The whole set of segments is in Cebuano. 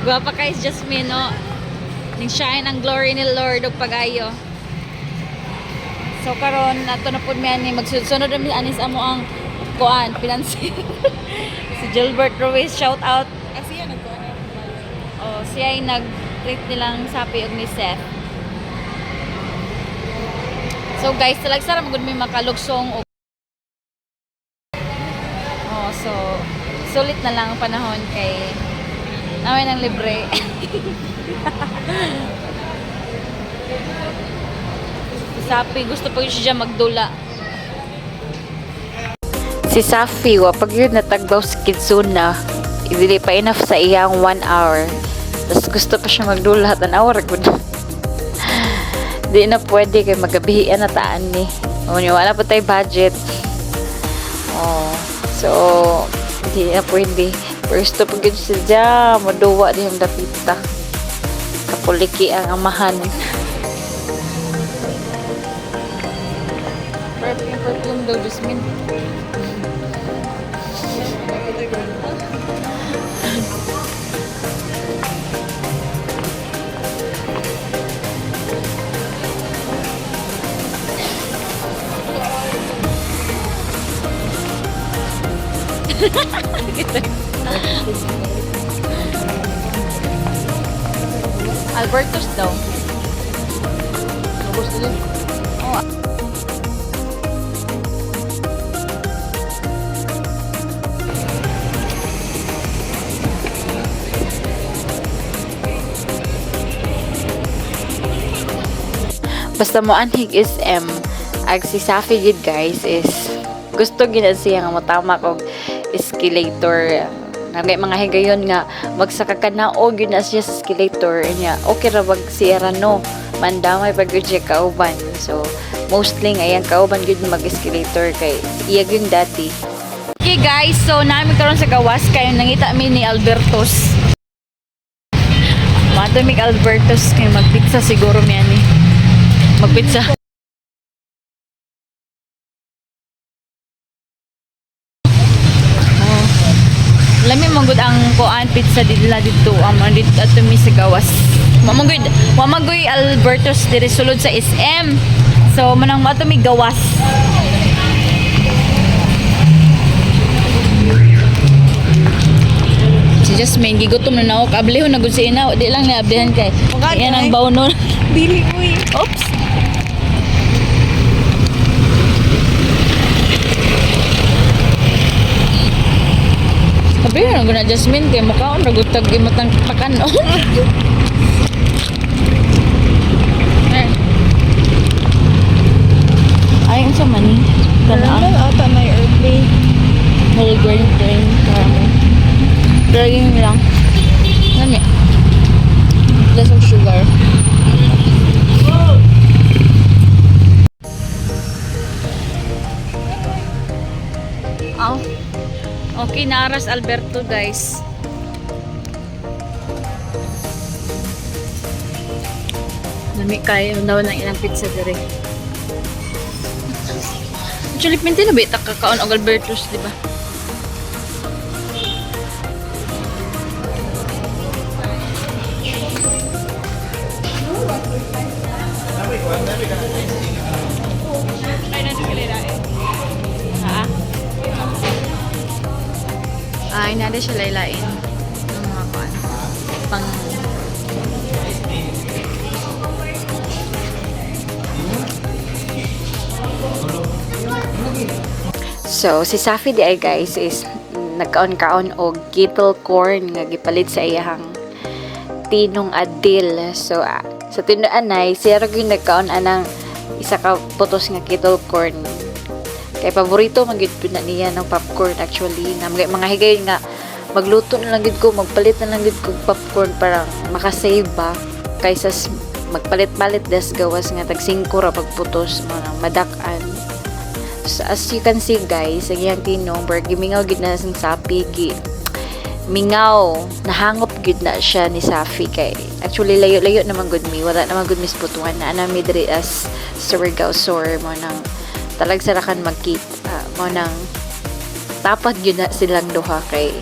Gwapa kay si Jasmine, no? Ning shine ang glory ni Lord og pagayo. So karon ato na pud mi ani magsunod mi ani sa amo ang kuan financier. Si Gilbert Ruiz, shout out. Ah, siya nagkuha. Oh, siya ay nag-treat nilang Sapi og ni Seth. So guys, talagsa ra magud mi makalugsong og. Oh, so sulit na lang ang panahon kay namin ang libre. Si Sapi gusto pa yun siya magdula. Si Safi, wa pag yun natagbaw sa Kidzuna, dili pa enough sa iyang 1 hour. Tapos gusto pa siya magdula, tan-awa ra gud. Di na pwede kay magabihian na taan ni. O niya, wala pa tayo budget. Oh, so, di na pwede. Pero gusto pa gyud siya, moduwa dihang dapita. Kapuliki ang amahan. Perfume, perfume daw, Jasmine. Alberto's daw. Ubos na. Oh. Basta mo anhig SM, ag si Safi gid, guys, is gusto gid na siya nga motamak og escalator. Nagay mga higayon nga magsaka ka na og yun na siya sa escalator niya. Okay ra bag siya ra, no? Mandamay pag gyud siya kauban. So mostly nga iyang kauban gyud mag escalator kay iya gyud dati. Okay guys, so namin karon sa gawas kayo nangita mi ni Albertos. Mato mig Albertos kay magpizza siguro mi ani. Magpizza. Oh. Lami man gud ang kuan pizza didla didto ang mga dito ato mi sa gawas. Wa man gud, wa man gud Albertos diri sulod sa SM. So manang mato mi gawas. Si Jasmine, gigutom na nako. Kablihon na gud si ina. Di lang niya ablihan kay. Yan ang bawnon. Dili, uy. Oops. Ablihan na gud na Jasmine kay mukhaon ra gud tag imatang pakanon. Eh. Ay, unsa man ni? Kanang Caramel ata na yung earthly. Whole grain plain caramel. Drying lang. Lami. Less of sugar. Oh. Okay, naras Alberto, guys. Lami kayo daw ng ilang pizza dire. Actually, pinti na ba kakaon og Alberto's, di ba? Ha? Ay, nada siya laylain. Ng mga kuan. Pang. So, si Safi di ay, guys, is nagkaon-kaon og kettle corn nga gipalit sa iyahang tinong Adil. So, sa tinuanay, siya ra gyud nagkaon anang isa ka putos nga kettle corn. Kay paborito man gyud pud na niya ng popcorn actually. Na mga higayon nga magluto na lang gyud ko, magpalit na lang gyud ko og popcorn para makasave ba kaysa magpalit-palit des gawas nga tag 5 ra pagputos mga madak-an. So, as you can see, guys, ang iyang tinong, ber gimingaw gid na sa Sapi, gi mingaw, nahangop gid na siya ni Safi kay actually layo-layo naman gud mi, wala naman gud mis butuan na ana mi diri as Surigao Sur mo nang talag sarakan magkita mo nang tapat gyud na silang duha kay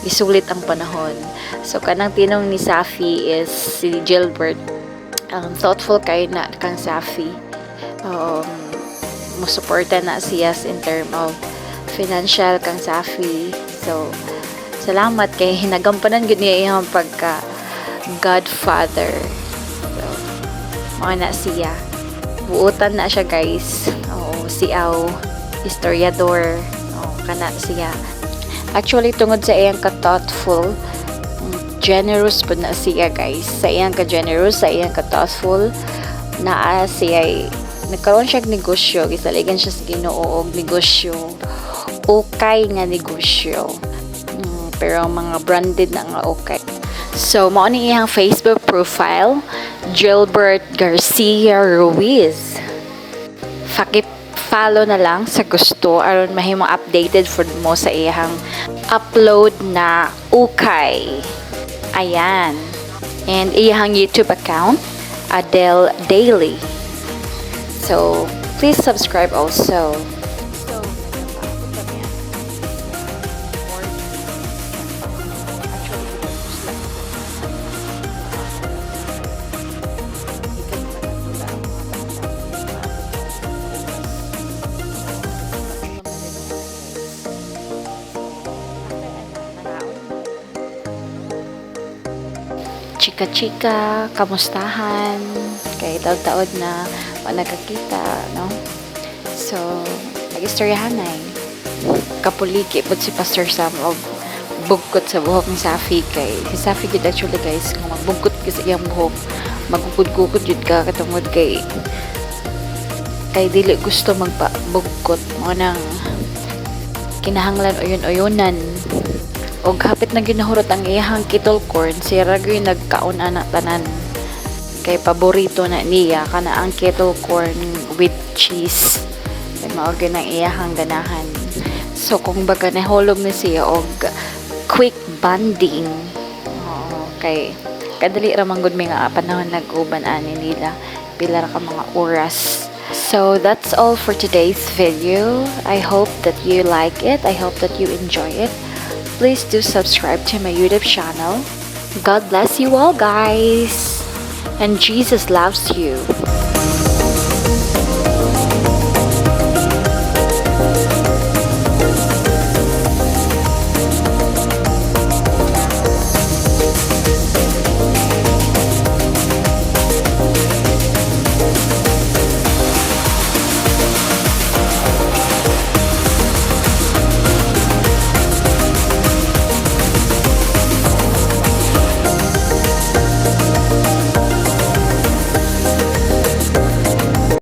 Gisulit ang panahon. So kanang tinong ni Safi is si Gilbert. Thoughtful kaayo na kang Safi. Musuporta na siya in term of financial kang Safi. So salamat kay hinagampanan gud niya iyang pagka godfather. So mao na siya. Buutan na siya, guys. Oo, siaw, historiador. Oo, kana siya. Actually, tungod sa iyang ka-thoughtful, generous pud na siya, guys. Sa iyang ka-generous, sa iyang ka-thoughtful, naa siya, nagkaroon siya og negosyo, gisaligan siya sa Ginoo og negosyo. Okay nga negosyo. Pero mga branded na nga okay. So, mao ni iyang Facebook profile, Gilbert Garcia Ruiz. Paki-follow na lang sa gusto aron mahimong updated for mo sa iyang upload na ukay. Ayan. And iyang YouTube account, Adele Daily. So, please subscribe also. So, nagpaabot kami morning. Actually, ipagpusla ko ikat pa natula ang mga bata. Paabot ko sa oras. So, nagpagutom na rin ako, guys. After ana, nangaon. Chika-chika, kamustahan, kay taod-taod na wala nagkakita, no? So, nag-istoryahan ay. Kapuliki po si Pastor Sam og bugkot sa buhok ni Safi kay si Safi gud actually, guys, kung magbugkot ka sa iyang buhok, magukod-gukod jud ka katungod kay dili gusto magpabugkot mo nang kinahanglan uyon-uyonan. Og hapit na ginahurot ang iyahang kettle corn, siya ra gyud nagkaon ana tanan kay paborito na niya kana ang kettle corn with cheese, kay mao gyud ang iyahang ganahan. So kung baga nahulog ni siya og quick bonding. Oo, kay kadali ra man gud mi nga panahon nag-uban ani nila, pila ra ka mga oras. So that's all for today's video. I hope that you like it. I hope that you enjoy it. Please do subscribe to my YouTube channel. God bless you all, guys, and Jesus loves you.